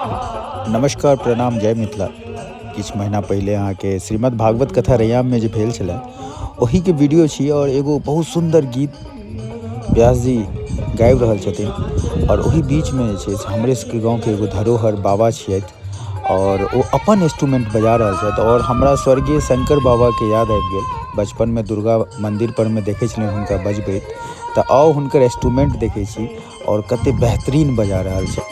नमस्कार, प्रणाम, जय मिथिला। किछु महीना पहिले अहाँके श्रीमद् भागवत कथा रैयाममे जे भेल छलै, ओहीके वीडियो छी और एगो बहुत सुन्दर गीत व्यास जी गाबि रहल छथिन और ओही बीचमे जे छै से हमरे सबके गाँवके एगो धरोहर बाबा छियथि और ओ अपन इंस्ट्रूमेंट बजा रहल छथि और हमरा स्वर्गीय शंकर बाबाके याद आबि गेल। बचपनमे दुर्गा मन्दिर परमे देखै छलियनि हुनका बजबैत, तऽ आउ हुनकर इंस्ट्रूमेंट देखै छी और कते बेहतरीन बजा रहल छै।